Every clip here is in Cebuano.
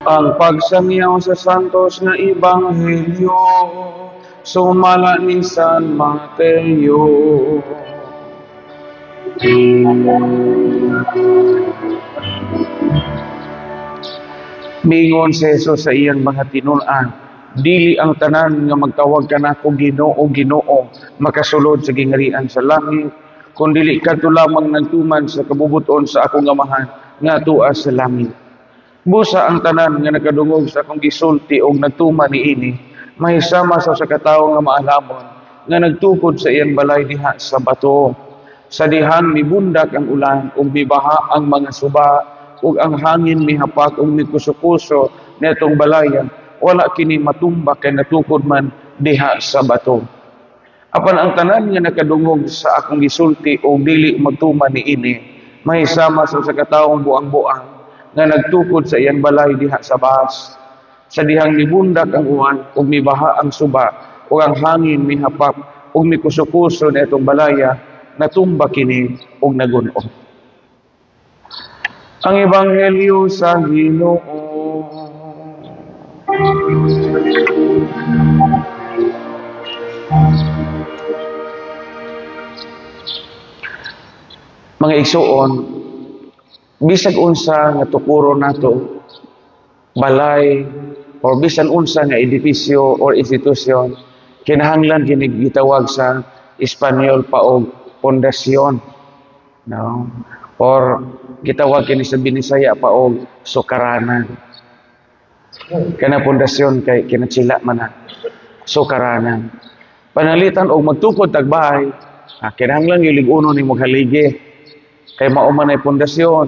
Ang pagsangyaw sa Santos nga Ebanghelyo sumala ni San Mateo. Mingon si Jesus sa iyang mga tinun-an, "Dili ang tanan nga magtawag kanako 'Ginoo, Ginoo' makasulod sa gingharian sa langit, kundili kadto lamang nagtuman sa kabubuton sa akong Amahan nga tua sa langit. Busa ang tanan nga nakadungog sa akong gisulti og nagtuman niini, mahisama sa usa ka tawo nga maalamon nga nagtukod sa iyang balay diha sa bato. Sa dihang mibundak ang ulan ug mibaha ang mga suba ug ang hangin mihapak ug mikuso-kuso niadtong balayan, wala kini matumba kay natukod man diha sa bato. Apan ang tanan nga nakadungog sa akong gisulti ug dili magtuman niini, mahisama sa usa ka tawong buang-buang nga nagtukod sa iyang balay diha sa bas. Sa dihang mibundak ang uwan ug mibaha ang suba ug ang hangin mihapak ug mikuso-kuso niadtong balaya, natumba kini ug nagun-o." Ang Ebanghelyo sa Ginoo. Mga igsuon, bisag unsa nga tukuro nato, balay or bisan unsa nga edipisyo or institusyon, kinahanglan kini gitawag sa Espanyol pa og pundasyon, no? Or gitawag kini sa Binisaya pa og sukaranan. Kana pundasyon kay kinatsila man na sukaranan. Panalitan og magtukod tagbahay, kinahanglan gyud lig-uno nimo haligi kay mao man ay pundasyon.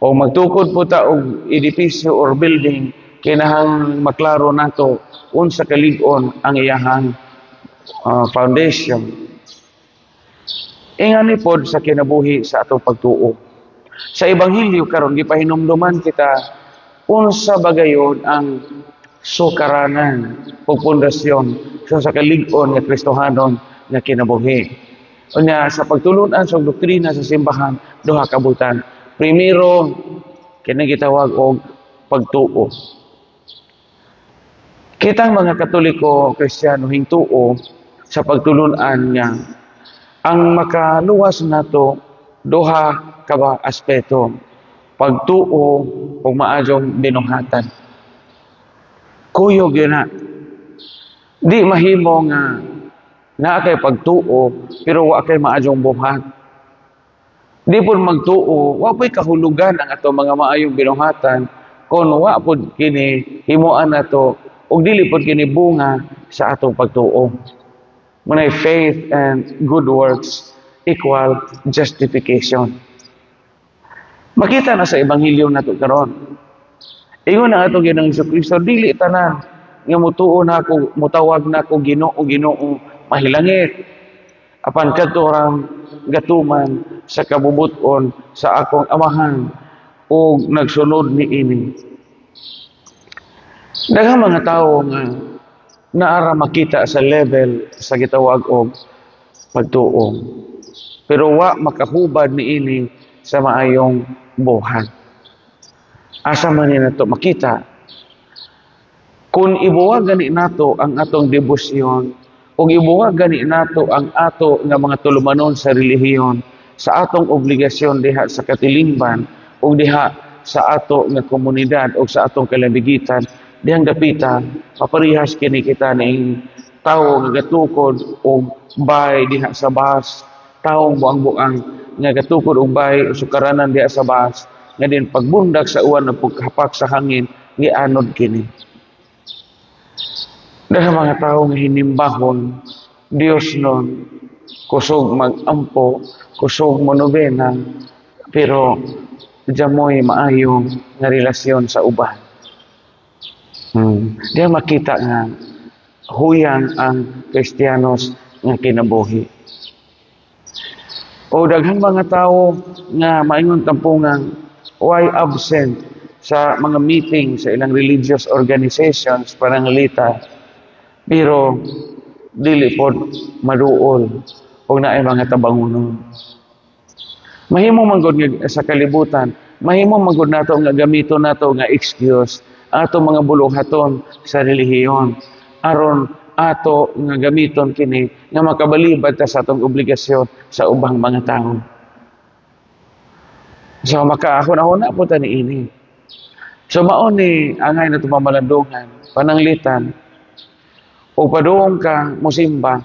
O magtukod po ta og edipisyo or building, kinahanglan maklaro nato unsa kalig-on ang iyahang foundation. Ingani pod sa kinabuhi sa atong pagtuo. Sa Ebanghelyo karon, gipahinumduman kita unsa ba gayon ang sukaranan o pundasyon sa kalig-on nga Kristohanon nga kinabuhi. Unya sa pagtulunan sa doktrina sa simbahan, duha ka butan. Primero, kini gitawag og pagtuo. Kitang mga Katoliko, Kristiyano, hingtuo sa pagtulunan nga ang makaluwas nato duha ka ba aspeto: pagtuo ug maayong binuhatan. Kuyog yun na. Di mahimo nga naa kay pagtuo pero wa kay maayong buhat. Di pud magtuo, wa po'y kahulugan ang ato mga maayong binuhatan kung wa pud kini himuan nato ug dili pud kini bunga sa atong pagtuo. Munay faith and good works equal justification. Makita na sa Ebanghelyo nato karon. Ingon ang atong Ginoong Kristo, "Dili tanan nga mutuo nako, mutawag nako 'Ginoo, Ginoo' mahilangit. Apan kadto rang gatuman sa kabubuton sa akong Amahan ug nagsunod niini." Daghang mga tawo nga naara makita sa level sa gitawag og pagtuo, pero wa makahubad niini sa maayong buhat. Asa man ni nato makita? Kung ibuwag gani nato ang atong debosyon ug ibuwag gani nato ang ato nga mga tulumanon sa relihiyon sa atong obligasyon diha sa katilingban ug diha sa ato nga komunidad ug sa atong kalabigitan, dihang dapita paparehas kini kita ning tawo nga gatukod og bay diha sa bas, tawong buang-buang nga gatukod og bay o sukaranan diha sa bas, nga din pagbundak sa uwan ug paghapak sa hangin, gianod kini. Daghang mga tawo nga hinimbahon, Diyos nun, kusog mag-ampo, kusog monobena, pero jamoy maayo nga relasyon sa uban. Diya makita nga huyang ang Kristiyanos nga kinabuhi. O daghang mga tawo nga maingon tampungan why absent sa mga meeting sa ilang religious organizations, panangalita, pero dili pod maduol og naay mga tabangunon. Mahimo man gud nga sa kalibutan Mahimo magud nato nga gamiton nato nga excuse ang atong mga buluhaton sa relihiyon aron ato nga gamiton kini nga makabalibad ta sa atong obligasyon sa ubang mga tao. So makaahon-ahon na po ta niini. So mao ni angay na pamalandungan, pananglitan o padung ka musimba,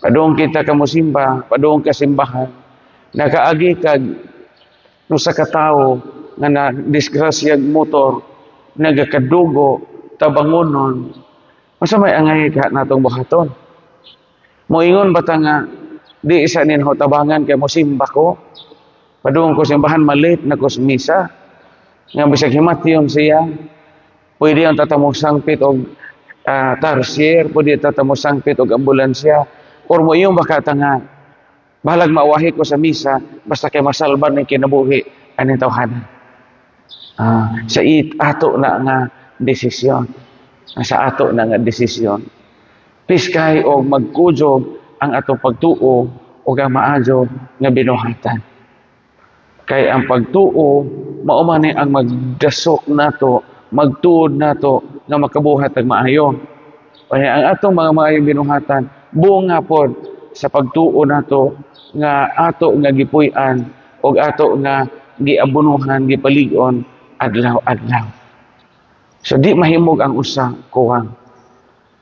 padung kita ka musimba, padung ka simbahan, nakaagi kag usa ka tawo nga na disgrasyag motor, nagakadugo, tabangonon, unsa may angay ka natong buhaton? Moingon ba ta nga di isa ninyo tabangan kay mosimba ko? Padung ko simbahan, malate na ko sa misa. Nga bisag himatyon siya, pwede ang tatamo sangpit og tarsier, pwede tatamo sangpit og ambulansya. Or moingon ba ka nga bahalag mawahi ko sa misa basta kay masalban ng kinabuhi aning tawhana? Sa it ato na nga desisyon. Sa ato na nga desisyon. Piskay og magkujog ang atong pagtuo o ang maayo nga binuhatan. Kay ang pagtuo mao man ni ang magdasok nato, magtuod nato nga makabuhat og maayo. Kaya ang atong mga maayong binuhatan bunga pod sa pagtuo nato nga ato nga gipuy-an og ato nga giabunuhan, gipalig-on adlaw-adlaw. So di mahimog ang usa kuwang.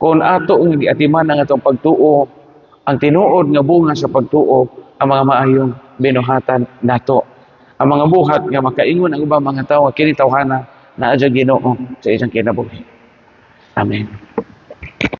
Kung ato nga giatiman ang atong pagtuo, ang tinuod nga bunga sa pagtuo ang mga maayong binuhatan nato. Ang mga buhat nga makaingon ang ubang mga tawo, kini tawhana naa sa Ginoo sa isang kinabuhi. Amen.